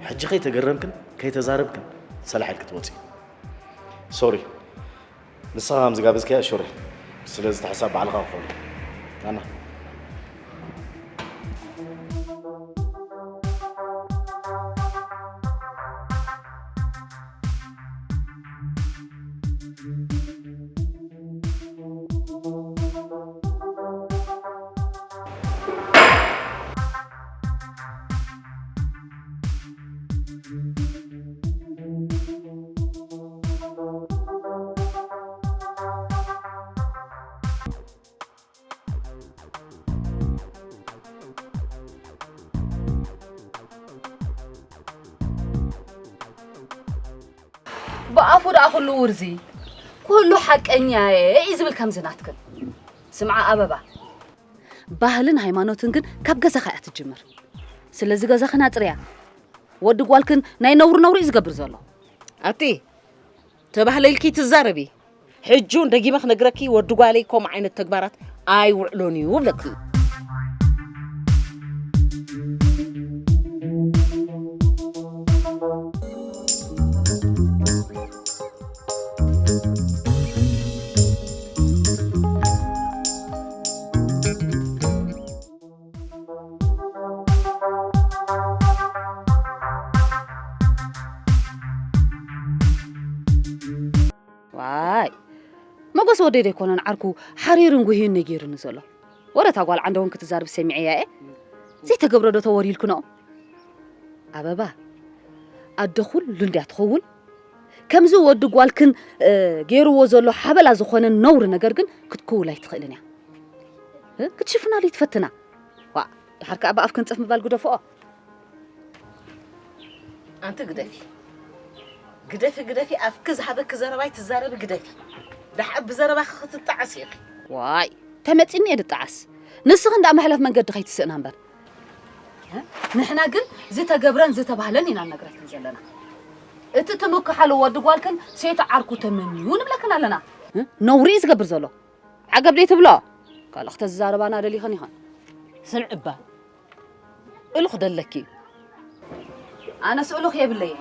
ሕጂ ከይተገረምክን ከይተዛረብክን ሰላሕ ኢልክ ትወፂ። ሶሪ፣ ንስኻ ከም ዝጋበዝካያ ሹር። ስለዚ እቲ ሕሳብ ባዕልኻ ክኾን። ኣና። ብኣፉ ደኣ ኩሉ ውርዚ፣ ኩሉ ሓቀኛ እየ እዩ ዝብል ከምዚ ናትክን። ስምዓ ኣበባ፣ ባህልን ሃይማኖትን ግን ካብ ገዛኻ እያ ትጅምር። ስለዚ ገዛኽን ኣጽርያ። ወዲ ጓልክን ናይ ነውሪ ነውሪ እዩ ዝገብር ዘሎ። ኣቲ፣ ተባህለ ኢልኪ ትዛረቢ። ሕጂ እውን ደጊመ ክነግረኪ፣ ወዲ ጓለይ ከምኡ ዓይነት ተግባራት ኣይውዕሎን እዩ ብለኪ። ዋይ፣ መጎስ ወደይ ደይኮነን ዓርኩ ሓሪርን ጉህዩን ነጊሩኒ ዘሎ። ወረ እታ ጓል ዓንደ እውን ክትዛርብ ሰሚዐያ እየ። ዘይተገብረ ዶ ተወሪልክኖ? ኣበባ፣ ኣደ ኩሉ እንድያ ትኸውን። ከምዚ ወዲ ጓልክን፣ እ፣ ገይርዎ ዘሎ ሓበላ ዝኾነ ነውሪ ነገር ግን ክትክውል ኣይትኽእልን እያ። እ፣ ክትሽፍናሉ ይትፈትና። ዋእ፣ ደሓር ከኣ ብኣፍ ክንጽፍ ምባል ግደፍኦ። ኣንቲ ግደፊ። ግደፊ፣ ግደፊ፣ ኣፍኪ ዝሃበኪ ዘረባ ኣይትዛረቢ፣ ግደፊ። ደሓር ብዘረባኺ ክትጣዓሲ ኢኺ። ዋይ፣ ተመጺኒ እየ ድጣዓስ። ንስኺ እንዳ መሕለፍ መንገዲ ከይትስእና እምበር። እ? ንሕና ግን ዝተገብረን ዝተባህለን ኢና ነግረክን ዘለና። እቲ ትምክሓሉ ወዲ ጓልክን ሴት ዓርኩ ተመንዩ ንብለክን ኣለና። እ? ነውሪ እዩ ዝገብር ዘሎ። ዓገብ ደይ ትብሎ? ካልእ ክተዛረባና ደሊኽን ኢኽን። ስምዒ እባ፣ እሉ ክደለኪ እዩ። ኣነስ እሉ የብለየ።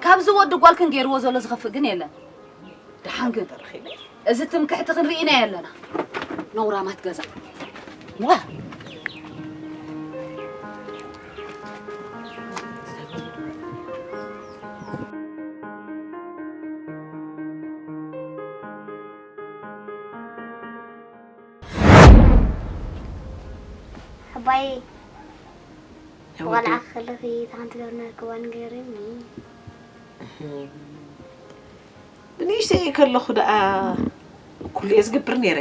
ካብዚ ወዲ ጓልክን ገይርዎ ዘሎ ዝኸፍእ ግን የለን። ደሓን ግን፣ እዚ ትምክሕቲ ክንርኢ ኢና ኣለና። ነውራማት ገዛ። ዋ! ኣባይ፣ ቆልዓ ከለኺ እታ ሓንቲ ገርና ክዋ ንገርኒ። ብንእሽተይ ከለኹ ደኣ ኩሉ እየ ዝገብር ነይረ።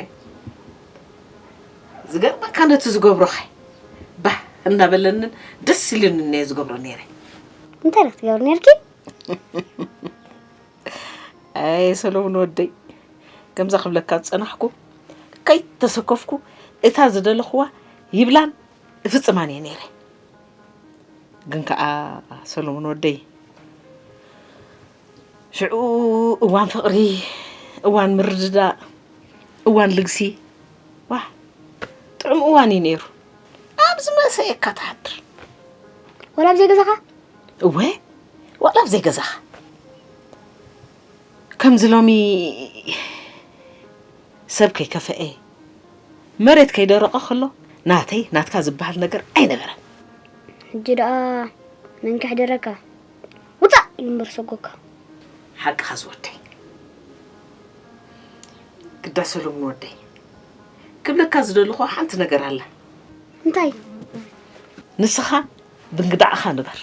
ዝገርመካ ነቲ ዝገብሮኸ ባህ እናበለንን ደስ ኢሉንን እየ ዝገብሮ ነይረ። እንታይ ኢኺ ትገብሪ ነይርኪ? ኣይ ሰሎሙን ወደይ፣ ከምዛ ክብለካ ዝጸናሕኩ፣ ከይተሰከፍኩ እታ ዝደለኽዋ ይብላን እፍጽማን እየ ነይረ። ግን ከኣ ሰሎሙን ወደይ፣ ሽዑ እዋን ፍቕሪ፣ እዋን ምርድዳእ፣ እዋን ልግሲ፣ ዋህ፣ ጥዑም እዋን እዩ ነይሩ። ኣብዚ መሰየካ ትሓድር። ወላ ኣብ ዘይገዛኻ? እወ፣ ዋላ ኣብ ዘይገዛኻ። ከምዚ ሎሚ ሰብ ከይከፈኤ፣ መሬት ከይደረቐ ከሎ፣ ናተይ ናትካ ዝበሃል ነገር ኣይነበረን። ሕጂ ደኣ መን ከሕድረካ? ውጻእ እዩ እምበር ሰጎካ። ሓቅኻ ዝወደይ። ግዳ ሰሎሙን ወደይ፣ ክብለካ ዝደለኹ ሓንቲ ነገር ኣላ። እንታይ? ንስኻ ብእንግዳዕኻ ንበር፣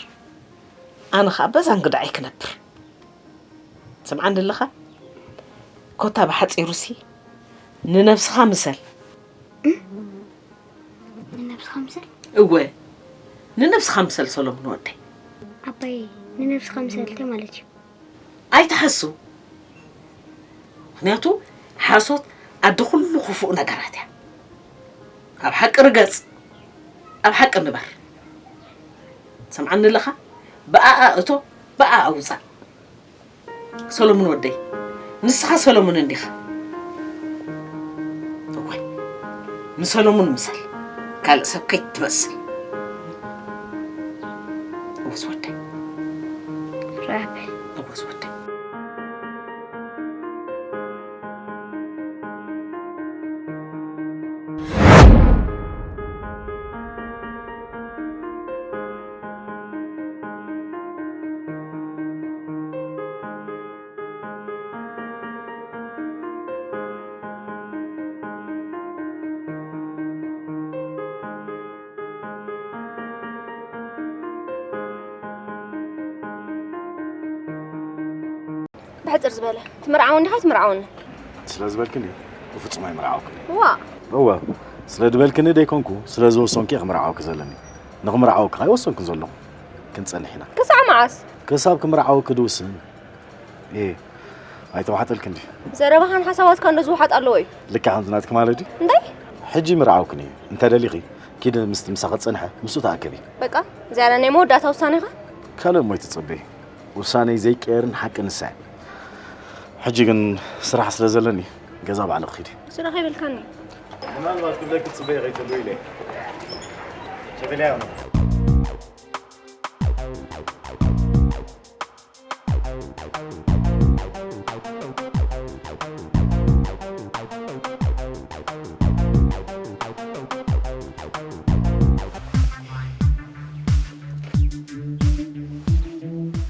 ኣነ ኸኣ በዛ እንግዳዐይ ክነብር። ትሰምዓኒ ኣለኻ? ኮታ ብሓጺሩሲ፣ ንነብስኻ ምሰል። ንነብስኻ ምሰል? እወ፣ ንነብስኻ ምሰል ሰሎሙን ወደይ። ኣባይ፣ ንነብስኻ ምሰል እንታይ ማለት እዩ? ኣይትሓሱ። ምኽንያቱ ሓሶት ኣደ ኩሉ ክፉእ ነገራት እያ። ኣብ ሓቂ ርገጽ፣ ኣብ ሓቂ ንበር። ሰምዓኒ ኣለኻ? ብኣኣ እቶ፣ ብኣኣ ውጻእ። ሰሎሙን ወደይ፣ ንስኻ ሰሎሙን እንዲኻ። እወ፣ ንሰሎሙን ምሰል፣ ካልእ ሰብ ከይትመስል። ኣስወደይ። ራቢ። ኣቦ ኣስወደይ። ብሕጽር ዝበለ ትምርዓወኒ ዲኻ ትምርዓወኒ? ስለ ዝበልክኒ ብፍጹም ኣይምርዓወክን። ዋ። እወ፣ ስለ ድበልክኒ ደይኮንኩ ስለ ዝወሰንኩ እየ ክምርዓወኪ ዘለኒ። ንኽምርዓወኪ ኣይወሰንኩን ዘለኹ። ክንጸንሕ ኢና። ክሳዕ መዓስ? ክሳብ ክምርዓወኪ ድውስን። እየ፣ ኣይተዋሕጠልክን ድዩ? ዘረባኻን ሓሳባትካን ዶ ዝወሓጥ ኣለዎ እዩ? ልክዕ ከምቲ ናትኪ ማለት ድዩ? እንታይ? ሕጂ ምርዓውክን እዩ። እንተ ደሊኺ፣ ኪዲ ምስቲ ምሳኺ ዝጸንሐ፣ ምስኡ ተኣከቢ። በቃ፣ እዚኣ ናይ መወዳእታ ውሳኔኻ? ካልእ እሞ ኣይትጸበዪ። ውሳነይ ዘይቀየርን ሓቂ ንሳ እያ። ሕጂ ግን ስራሕ ስለ ዘለኒ፣ ገዛ ባዕለ ክኺድ እየ። ስራሕ ኣይበልካኒ። ምናልባት ክብለኪ ትጽበዪ ከይትህልዊ ኢለ እየ። ሸበልያ ይኹን።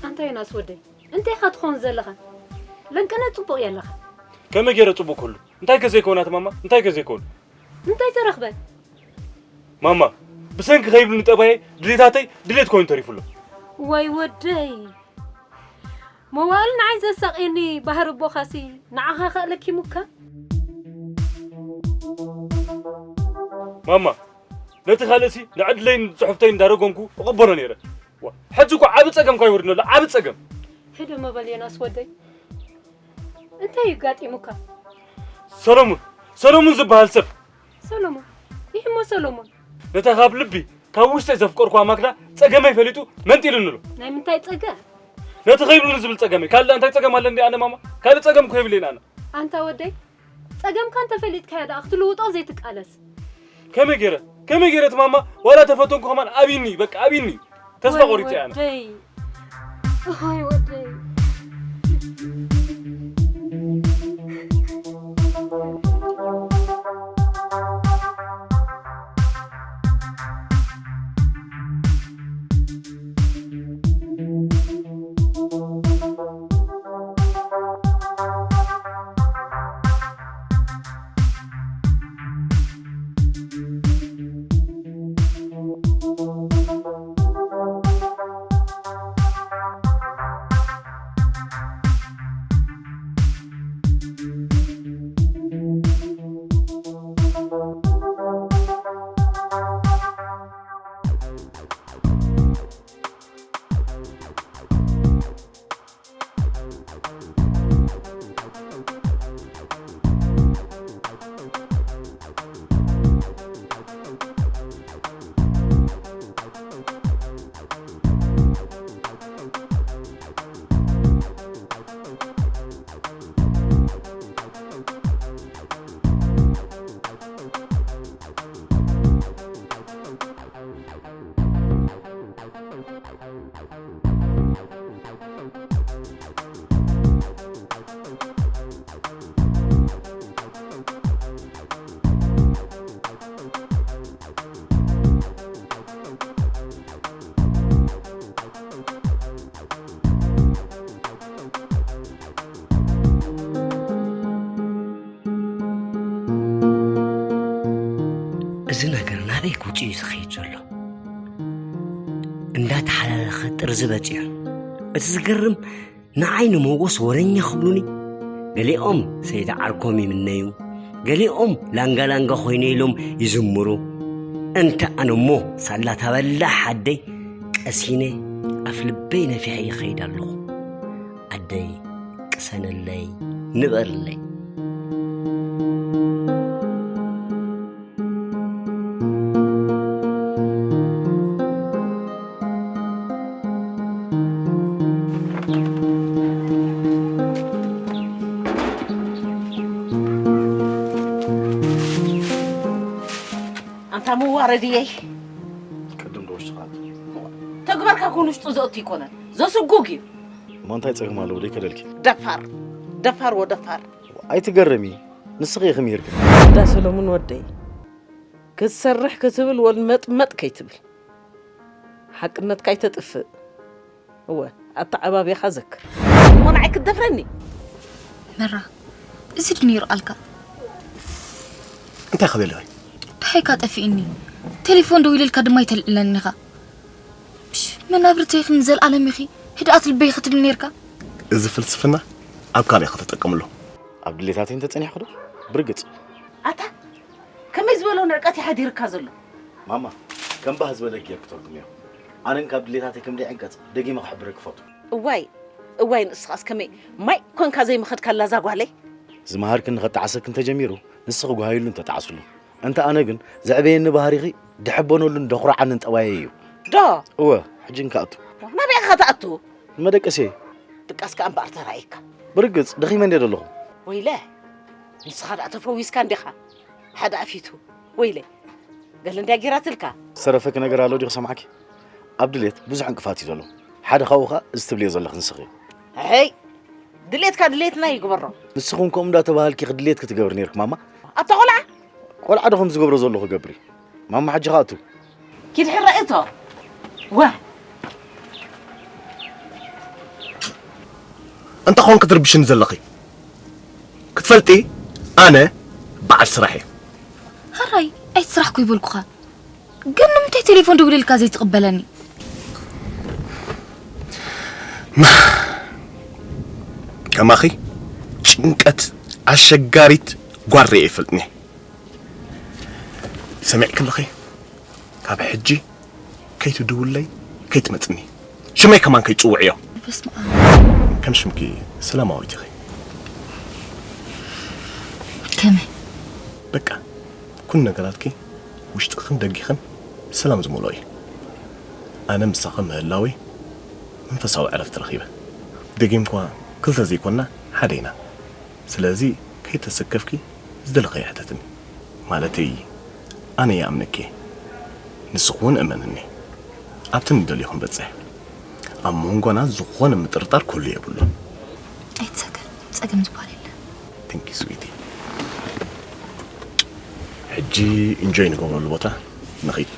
ኣንታ ዮናስ ወደይ፣ እንታይ ኢኻ ትኸውን ዘለኻ? ለንቅነ ጽቡቕ የለኻ። ከመይ ገይረ ጽቡቕ ክህሉ? እንታይ ከ ዘይኮነ ኣቲ ማማ? እንታይ ከ ዘይኮነ? እንታይ ተረኽበ? ማማ፣ ብሰንኪ ከይብሉኒ ጠባየይ ድሌታተይ ድሌት ኮይኑ ተሪፉ ኣሎ። ወይ ወደይ፣ መዋእል ንዓይ ዘሳቕየኒ ባህሪ ኣቦኻሲ ንዓኻ ከ ለኪሙካ? ማማ፣ ነቲ ካልእሲ ንዕድለይን ጽሑፍተይን እንዳረገምኩ እቕበሎ ነይረ። ዋ፣ ሕጂ እኮ ዓቢ ጸገም እኳ ይወርድኒ ኣሎ፣ ዓቢ ጸገም። ሕደ መበል ዮናስ ወደይ፣ እንታይ እዩ ጋጢሙካ? ሰሎሙን፣ ሰሎሙን ዝበሃል ሰብ። ሰሎሙን? ይህ እሞ ሰሎሙን? ነታ ካብ ልቢ፣ ካብ ውሽጠይ ዘፍቀርኩዋ ማክዳ ጸገመይ ፈሊጡ መንጢሉኒ ኣሎ። ናይ ምንታይ ጸገም? ነቲ ከይብሉኒ ዝብል ጸገመይ። ካልእ እንታይ ጸገም ኣለኒ ኣነ ማማ? ካልእ ጸገም እኮ የብለይን ኣነ። ኣንታ ወደይ፣ ጸገምካ እንተፈሊጥካዮ ደኣ ክትልውጦ ዘይትቃለስ። ከመይ ገይረ? ከመይ ገይረ እቲ ማማ ዋላ ተፈተንኩ ከማን ኣብይኒ፣ በቃ ኣብይኒ። ተስፋ ወይ ቆሪጸ ኣነ። ወደይ። ወይ ወደይ። እዚ ነገር ናበይ ክውጽእ እዩ ዝኸይድ ዘሎ? እንዳተሓላለኸ ጥርዚ በጺሑ። እቲ ዝገርም፣ ንዓይ ንሞጎስ ወረኛ ክብሉኒ፣ ገሊኦም ሰይዲ ዓርኮም ይምነዩ፣ ገሊኦም ላንጋ ላንጋ ኮይነ ኢሎም ይዝምሩ። እንተ ኣነ እሞ ሳላ ታበላሕ ኣደይ ቀሲነ ኣፍ ልበይ ነፊሐ ይኸይድ ኣለኹ። ኣደይ ቅሰነለይ፣ ንበርለይ። ኣንታ መዋረድየይ። ቅድም ዶ ውሽጥኻ? ተግባር ኣኮ ንውሽጡ ዘእቱ ይኮነን፣ ዘስጉግ እዩ። እሞ እንታይ ጸገም ኣለዎ ደይ ከደልኪ? ደፋር፣ ደፋር ወደፋር። ኣይትገረሚ፣ ንስኺ ኢኺ ምሂርኪ። እንዳ ሰሎሙን ወደይ፣ ክትሰርሕ ክትብል ወልመጥመጥ ከይትብል፣ ሓቅነትካ ኣይተጥፍእ። እወ፣ ኣተዓባቢኻ ዘክር። እሞ ንዓይ ክትደፍረኒ? መራ፣ እዚ ድዩ ነይሩ ቃልካ? እንታይ ክደልኺ? ደሃይካ ጠፊእኒ። ቴሌፎን ደዊለልካ ድማ ኣይተልዕለኒ ኢኻ። እሽ፣ መናብርተይ ኢኺ ንዘልኣለም ኢኺ፣ ህድኣት ልበይ ኢኺ ትብል ነይርካ። እዚ ፍልስፍና ኣብ ካልእ ኢኺ ተጠቀምሉ። ኣብ ድሌታተይ እንተጸኒሕኩ ዶ? ብርግጽ። ኣታ ከመይ ዝበሎ ንዕቀት ይሓዲርካ ዘሎ? ማማ፣ ከም ባህ ዝበለኪ ጌርኪ ተርጉምዮ። ኣነን ካብ ድሌታተይ ከም ደይዕንቀጽ ደጊመ ክሕብረኪ ክፈቱ። እዋይ እዋይ፣ ንስኻስ ከመይ ማይ ኮንካ ዘይምኸድካላ እዛ ጓለይ? ዝመሃርክን ንኸጣዕሰክን ተጀሚሩ ንስኺ ጓሃይሉን ተጣዕስሉ። እንተ ኣነ ግን ዘዕበየኒ ባህሪኺ ድሕበነሉን ደኹርዓንን ጠባየይ እዩ። ዶ? እወ፣ ሕጂ እንካ ኣቱ። ናበይ ኢኻ ትኣቱ? ንመደቀሲ። ድቃስ ከኣ እምበኣር ተራእየካ። ብርግጽ ደኺመ እንድየ ዘለኹ። ወይለ፣ ንስኻ ደኣ ተፈዊስካ እንዲኻ። ሓደ ኣፊቱ። ወይለ፣ ገለ እንድያ ጌራትልካ። ዝተረፈኪ ነገር ኣሎ ድዩ ክሰምዓኪ? ኣብ ድሌት ብዙሕ ዕንቅፋት እዩ ዘሎ። ሓደ ካብኡ ኸኣ እዚ ትብልዮ ዘለኺ ንስኺ። ኣይ፣ ድሌትካ ድሌትና ይግበሮ። ንስኺ እውን ከምኡ እንዳተባሃልኪ ኢኺ ድሌትኪ ትገብሪ ነይርኪ ማማ። ኣታ ቖልዓ፣ ቆልዓ ዶ ከም ዝገብሮ ዘለኹ ገብሪ። ማማ ሕጂ ኸኣ እቱ። ኪድ ሕራይ እቶ። ዋ። እንታይ ኾንኪ ትርብሽኒ ዘለኺ? ክትፈልጢ ኣነ በዓል ስራሕ እየ። ሕራይ፣ ኣይትስራሕ እኮ ይበልኩኻ። ግን ንምንታይ ቴሌፎን ደዊለልካ ዘይትቕበለኒ? ከማኺ ጭንቀት ኣሸጋሪት ጓል ርእየ ይፈልጥኒ። ሰሚዕኪ ኣለኺ? ካብ ሕጂ ከይትድውለይ ከይትመጽኒ። ሽመይ ከማን ከይትጽውዕዮ። በስመ ኣብ። ከም ሽምኪ ሰላማዊት ኢኺ። ከመይ? በቃ ኩሉ ነገራትኪ ውሽጥኽን ደጊኽን ብሰላም ዝመልኦ እዩ። ኣነ ምሳኺ ምህላወይ መንፈሳዊ ዕረፍቲ ረኺበ። ደጊምኳ ክልተ ዘይኮንና ሓደ ኢና። ስለዚ ከይተሰከፍኪ ዝደለኽዮ ሕተትኒ። ማለተይ ኣነ ይኣምነኪ እየ። ንስኺ እውን እመንኒ። ኣብቲ ንደልዮ ክንበጽሕ። ኣብ መንጎና ዝኾነ ምጥርጣር ክህሉ የብሉን። ኣይትሰከፍ፣ ጸገም ዝበሃል የለን። Thank you sweetie። ሕጂ ኢንጆይ ንገብረሉ ቦታ ንኺድ።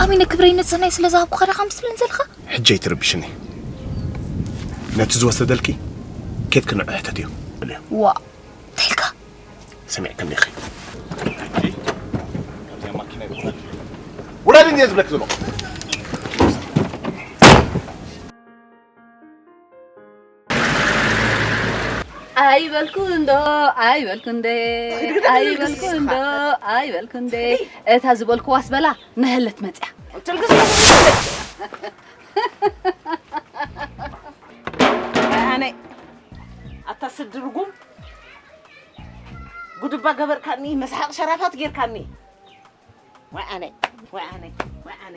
ኣሚነ ክብረይ ንጽህናይ ስለ ዝሃብኩኻ ዲኻ ምስ ትብለኒ ዘለኻ? ሕጂ ኣይትረብሽኒ። ነቲ ዝወሰደልኪ ኬድኪ ንዑ ሕተትዮ። ዋ፣ እንታይ ኢልካ? ሰሚዕክኒ ኢኺ። ሕጂ ካብዚኣ ማኪና ይውረድ። ውረድ እንድየ ዝብለኪ ዘለኹ። ኣይበልኩ እንዶ ኣይበልኩ እንደ ኣይበልኩ እንዶ ኣይበልኩ እንደ እታ ዝበልኩዋስ በላ ነህለት መጽያ ኣነ ኣታ ስዲ ርጉም ጉድባ ገበርካኒ መስሓቕ ሸራፋት ጌርካኒ ወይ ኣነ ወይ ኣነ ወይ ኣነ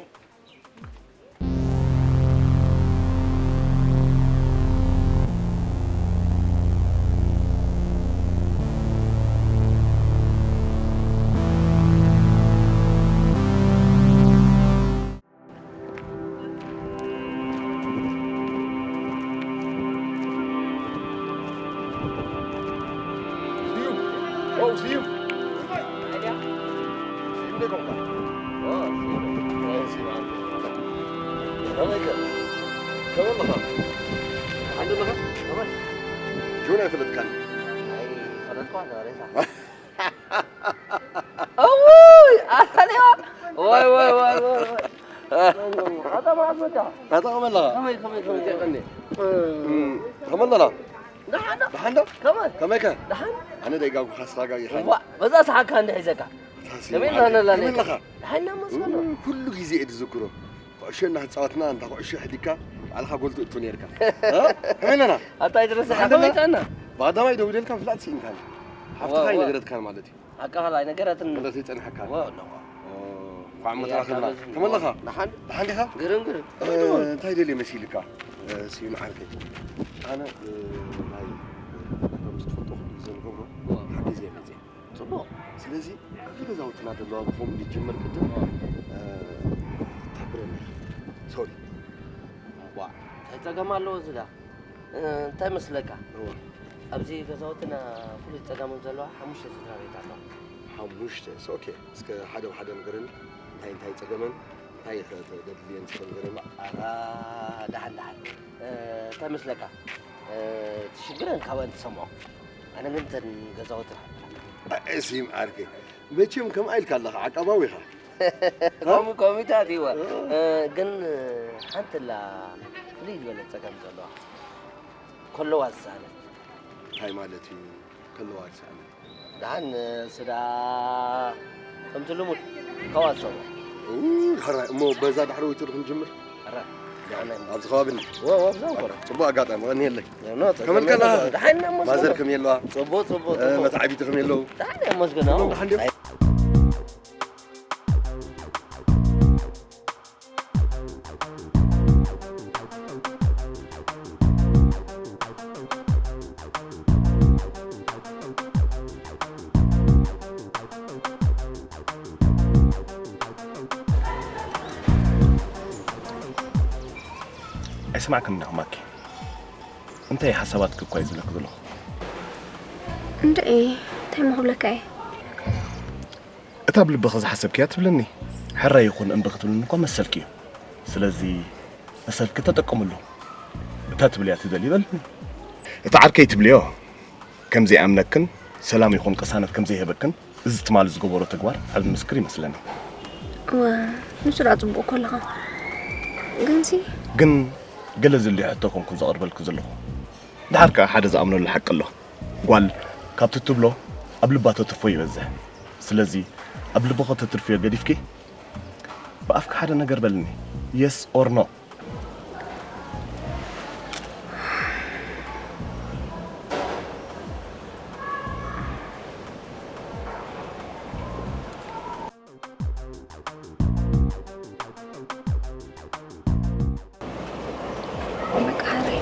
ጆን ኣይፈለጥካን። እውይ ኣታሊዋ ወይ ወይ ወይ ወይ ወይ ኣታ መዓዝ መጣ ኣታ ከመላ ከመይ ከመይ ከመይ ትቀኒ ከመላ ደሓን ዶ ደሓን ዶ ከመይ ከመይ ከ ደሓን ኣነ ደጋ ጉኻ ስራጋ ይኻ ዋ በዛ ሰሓካ እንደ ሒዘካ ከመይ ነላ ከመይ ለኻ ደሓን መስሎ ኩሉ ግዜ እየ ዝዝክሮ ኩዕሾ እናተፃወትና እንታ ኩዕሾ ሕዲግካ ባዕልኻ ጎል ትእቱ ነይርካ። ከመይ ኣለና? ኣታ ኣይትረስዕ ከመይ ጥዕና? ብቐዳማይ ደዊለልካ ፍላጥ ስኢንካኒ። ሓፍትኻ ኣይነገረትካን ማለት እዩ። ሓቃ ኸላ ኣይነገረትን። ማለት ይጸንሓካ። እንኳዕ እሞ ተራኸብና። ከመይ ኣለኻ? ደሓን? ደሓን ዲኻ? ግርም ግርም። እንታይ ደልየ መሲልካ? ስዩም ዓርከይ። ኣነ ናይ ከም ዝትፈልጦ ኩሉ ግዜ ንገብሮ ሓገዝ እየ መፅየ። እሞ፣ ስለዚ ኣብዚ ገዛውትና ዘለዋ ብኸምኡ ንጅምር ቅድም። እ፣ ተብረኒ። ሶሪ። ዋ፣ እንታይ ጸገም ኣለዎ እዚ ዳ? እ፣ እንታይ መስለካ? እዋ። ኣብዚ ገዛውትና ፍሉይ ጸገሞም ዘለዋ ሓሙሽተ ስድራ ቤት ኣለዋ። ሓሙሽተ? ኦኬ። እስከ ሓደ ብሓደ ንገረኒ። እንታይ እንታይ ጸገመን? እንታይ ከ ተደልየን እስከ ንገረኒ። ኣራ፣ ደሓን ደሓን። እ፣ እንታይ መስለካ? እ፣ እቲ ሽግረን ካብኣን ትሰምዖ። ኣነ ግን እተን ገዛውትና እዚም ዓርከይ፣ መቸም ከምኣ ኢልካ ኣለኻ፣ ዓቃባዊ ኢኻ። ከምኡ ኮሚታት እወ። እ፣ ግን ሓንቲ ኣላ ፍልይ ዝበለት ጸገም ዘለዋ። ከለዋ ዝሰኣነት። እንታይ ማለት እዩ ከለዋ ዝሰኣነት? ደሓን ስዳ ከምቲ ልሙድ ካብኣ ዝሰምዖ። ኡ፣ ሕራይ እሞ በዛ ዳሕረወይቲ ዶ ክንጅምር? ሕራይ። ደሓን እሞ። ኣብዚ ከባቢ እኒ? ወ-፣ ወ-፣ ኣብዛ እኮ። ጽቡቕ ኣጋጣሚ፣ ቀንየለይ። ኖ፣ ኖ፣ ከመይ ከላ? ደሓን እሞ ማዘር ሰምዖ። ከመይ ኣለዋ? ጽቡቕ፣ ጽቡቕ፣ እ፣ ጽቡቕ። መታዓቢቲ ከመይ ኣለዉ? ደሓን እሞ፣ ኣመስግን። ኩሎም ደሓን ድዮም? ኣይ- ኣይሰማዕክን ኣለኹ ማኪ። እንታይ ሓሳባትኪ እኳ እዩ ዝብለኪ ዘለኹ። እንድዒ፣ እንታይ እሞ ክብለካ እየ? እታ ኣብ ልብኺ ዝሓሰብክያ ትብለኒ። ሕራይ ይኹን እምቢ ክትብልኒ እኳ መሰልኪ እዩ። ስለዚ መሰልኪ ተጠቀምሉ። እታ ትብልያ ትደልዪ በልኒ። እታ ዓርከይ ትብልዮ ከም ዘይኣምነክን ሰላም ይኹን ቅሳነት ከም ዘይህበክን እዚ ትማሊ ዝገበሮ ተግባር ዓቢ ምስክር ይመስለኒ። እወ፣ ንሱ ደኣ ጽቡቕ እኮ ኣለኻ። ግንሲ? ግን ገለ ዘድልዮ ሕቶ ኮንኩ ዘቕርበልኪ ዘለኹ። ደሓር ከኣ ሓደ ዝኣምነሉ ሓቂ ኣሎ። ጓል ካብቲ ትብሎ ኣብ ልባ ተትርፎ ይበዝሕ። ስለዚ ኣብ ልብኺ ተትርፍዮ ገዲፍኪ ብኣፍኪ ሓደ ነገር በልኒ። የስ ኦር ኖ? በቃ ሓራይ።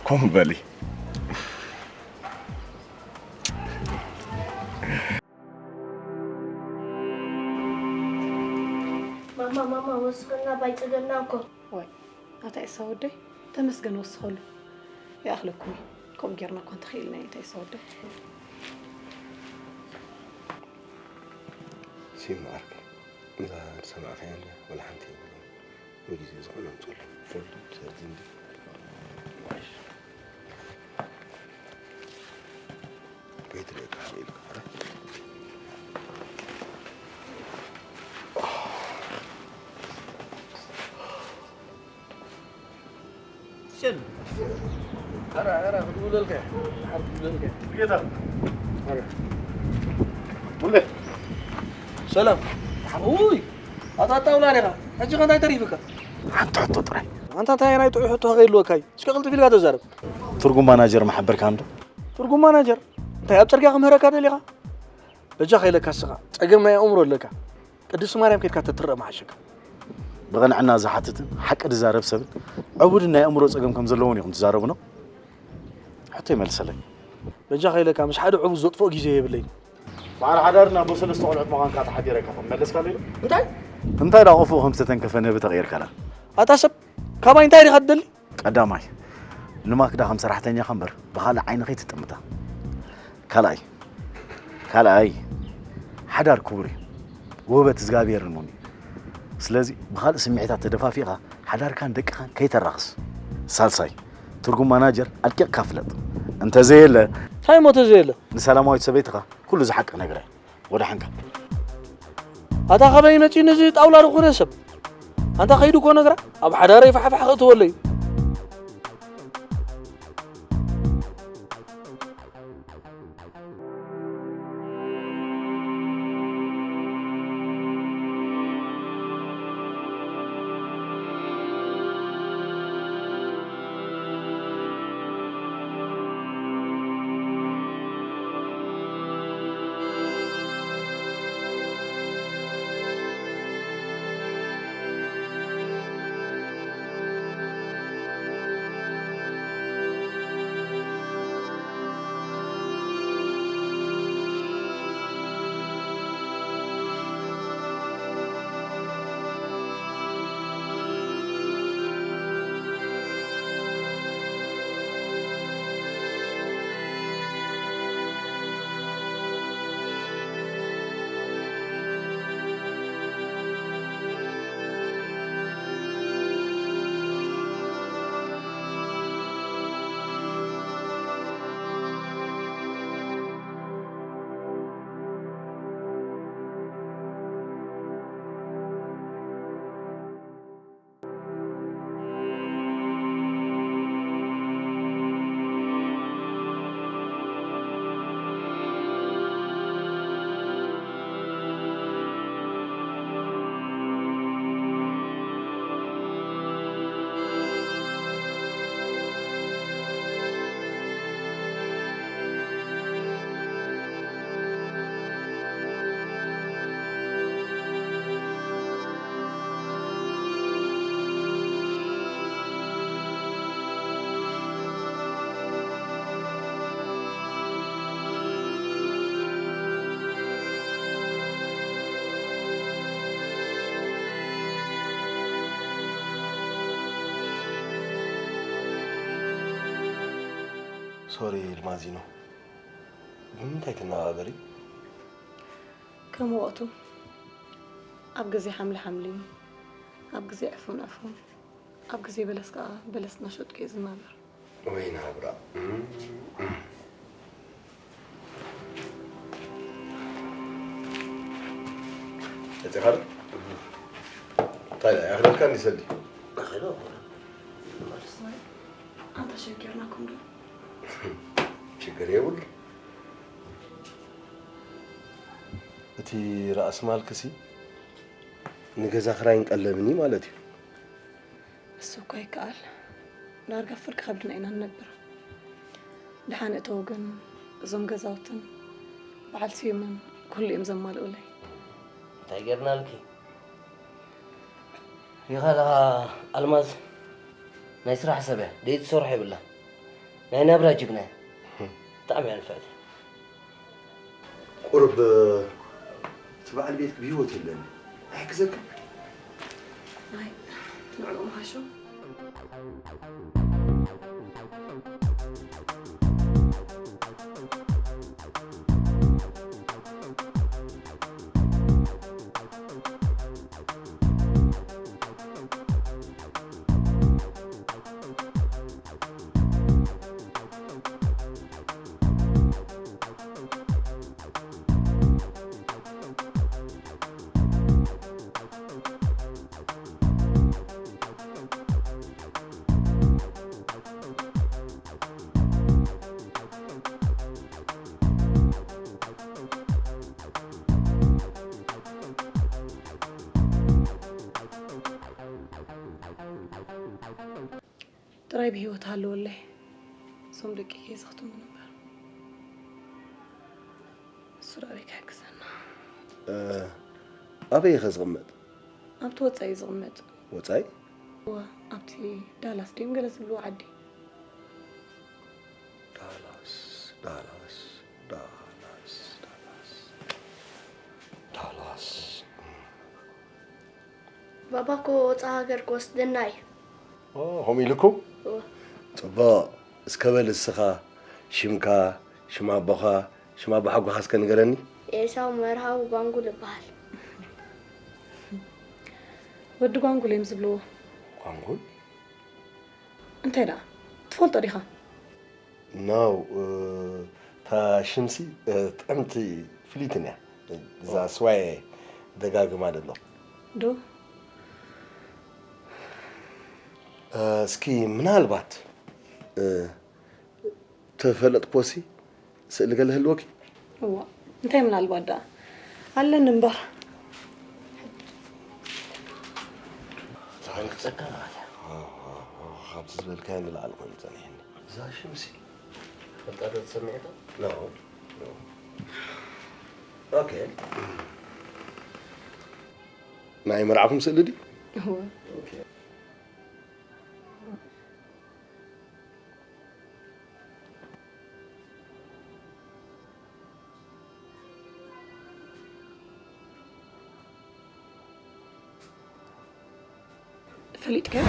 ኮም በሊ። ማማ፣ ማማ፣ ወስኸና ባይ ጸገምና እኮ። ወይ፣ ኣታ ኤሳ ወደይ፣ ተመስገን ወስኸሉ። ይኣኽለኩም እዩ። ከምኡ ጌርና እኳ እንተኽኢልና እዩ፣ ኣታ ኤሳ ወደይ። ሲም ዓርከይ፣ እዛ ዝሰማዕካያ እንድያ፣ ወላ ሓንቲ የብሉን። ንግዜ ዝኾነ ኣምጽኡሉ። ፎልድ፣ ሰርዚ እንዲ። ከይትርእየካ ኢልካ፣ ኧረ። ሸን። ኧረ፣ ኧረ፣ ክትውለልካ እያ። ሓር ክትውለልካ እያ። ጌታ። ኧረ። ሙሌ። ሰላም። ውይ፣ ኣታ ጣውላ ዲኻ? ሕጂ ከ እንታይ ተሪፍካ? ሓንቲ ሕቶ ጥራይ። ኣንታ እንታይ ናይ ጥዑይ ሕቶ ከይልወካ እዩ? እስከ ቅልጥፍ ኢልካ ተዛረብ። ትርጉም ማናጀር መሓበርካ እንዶ? ትርጉም ማናጀር? እንታይ ኣብ ጽርግያ ክምህረካ ደሊኻ? በጃ ከይለካ እስኻ ጸገም ናይ ኣእምሮ ኣለካ። ቅድስቲ ማርያም ከድካ ተትረእ መሓሸካ። ብቕንዕና ዝሓትትን ሓቂ ዝዛረብ ሰብን ዕቡድን ናይ ኣእምሮ ጸገም ከም ዘለዎን ኢኹም ትዛረቡ ነው? ሕቶ ይመልሰለይ። በጃ ከይለካ ምስ ሓደ ዕቡድ ዘጥፍኦ ግዜ የብለይን። በዓል ሓዳርን ኣቦ ሰለስተ ቆልዑት ምዃንካ ተሓቢረካ ከም መለስካለይ ዶ? እንታይ? እንታይ ደኣ ቆፎ ከም ዝተተንከፈ ንህቢ ተቐይርካላ? ኣታ ሰብ፣ ካባይ እንታይ ዲኻ ትደሊ? ቀዳማይ፣ ንማክዳ ከም ሰራሕተኛኻ እምበር ብኻልእ ዓይኒ ከይትጥምታ። ካልኣይ፣ ካልኣይ፣ ሓዳር ክቡር እዩ፣ ውህበት እግዚኣብሔር እሙን እዩ። ስለዚ ብኻልእ ስምዒታት ተደፋፊእኻ ሓዳርካን ደቅኻን ከይተራኽስ። ሳልሳይ፣ ትርጉም ማናጀር ኣድቂቕካ ፍለጥ። እንተዘየለ፣ እንታይ እሞ ተዘየለ? ንሰላማዊት ሰበይትኻ ኩሉ ዝሓቂ ነግረ። ወደ ሓንካ። ኣታ ካበይ መጺኡ ነዚ ጣውላ ዝኾነ ሰብ? ኣንታ ከይዱ እኮ ነግራ፣ ኣብ ሓዳረይ ፋሕፋሕ ከእትወለይ። ሶሪ ልማዚኖ፣ ብምንታይ ትነባበሪ? ከም ወቕቱ፣ ኣብ ግዜ ሓምሊ ሓምሊ፣ ኣብ ግዜ ዕፉን ዕፉን፣ ኣብ ግዜ በለስ ከኣ በለስ እናሸጥኩ እየ ዝናበር። ወይ ናብራ። እም፣ እም። መጺኻ ዶ? እንታይ ደኣ፣ ያኽለልካ እንዲ ሰዲ? ኣንታ ሸጊርናኩም ዶ? ሽግር የብሉ። እቲ ራእሲ ማልክሲ ንገዛ ክራይን ቀለብን እዩ ማለት እዩ። እሱ እኳ ይከኣል። ዳርጋ ፍርቂ ከብድና ኢና ንነብር። ደሓን እተው ግን እዞም ገዛውትን በዓል ስዩምን ኩሉ እዮም ዘማልኡለይ። እንታይ ጌርናልኪ? ሪኻ ኣለኻ ኣልማዝ ናይ ስራሕ ሰብ እያ። ደይትሰርሖ የብላ። ናይ ናብራ ጅግና እያ። ብጣዕሚ እያ ንፍዕቲ። ቁሩብ እቲ በዓል ቤትኪ ብህይወት የለን። ኣይሕግዘክን? ኣይ፣ ንዕኡ ምሓሾ። ጥራይ ብህይወት ሃለወለይ፣ እዞም ደቂ ከይዘኽትሙኒ እምበር። እሱ ደኣ ኣበይ ክሕግዘና? እ፣ ኣበይ ኢኸ ዝቕመጥ? ኣብቲ ወጻኢ እዩ ዝቕመጥ። ወጻኢ? እወ፣ ኣብቲ ዳላስ ድዮም ገለ ዝብልዎ ዓዲ። ዳላስ፣ ዳላስ፣ ዳላስ፣ ዳላስ። ዳላስ። ባባ እኮ ወጻኢ ሃገር ክወስደና እዩ። ኦ፣ ከምኡ ኢሉኩም? እወ። ጽቡቕ። እስከ በል እስኻ ሽምካ፣ ሽም ኣቦኻ፣ ሽም ኣቦ ሓጎኻ እስከ ንገረኒ። ኤሳው መርሃዊ ጓንጉል እበሃል። ወዲ ጓንጉል እዮም ዝብልዎ። ጓንጉል? እንታይ ደኣ? ትፈልጦ ዲኻ? ኖ፣ እ፣ እታ ሽምሲ፣ እ፣ ጥዕምቲ ፍልይትን እያ። እዛ ኦ። ስዋየ ደጋግማ ደሎ። ዶ? እ፣ እስኪ ምናልባት፣ እ፣ ተፈለጥክዎሲ ስእሊ ገለ ህልወኪ? እዋ፣ እንታይ ምናልባት ደኣ? ኣለኒ እምበር። ተፈለጥ ጸጋ ናት። ኦ፣ ኦ፣ ኦ፣ ካብቲ ዝበልካዮ ንላዕሊ ኮይኑ ጸኒሕኒ። እዛ ሽምሲ ፈልጣ ዶ ትሰምዒ ዶ? ኖ፣ ኖ። ኦኬ። ናይ መርዓኹም ስእሊ ድዩ? እወ። ኦኬ። ፈሊጥካዮ?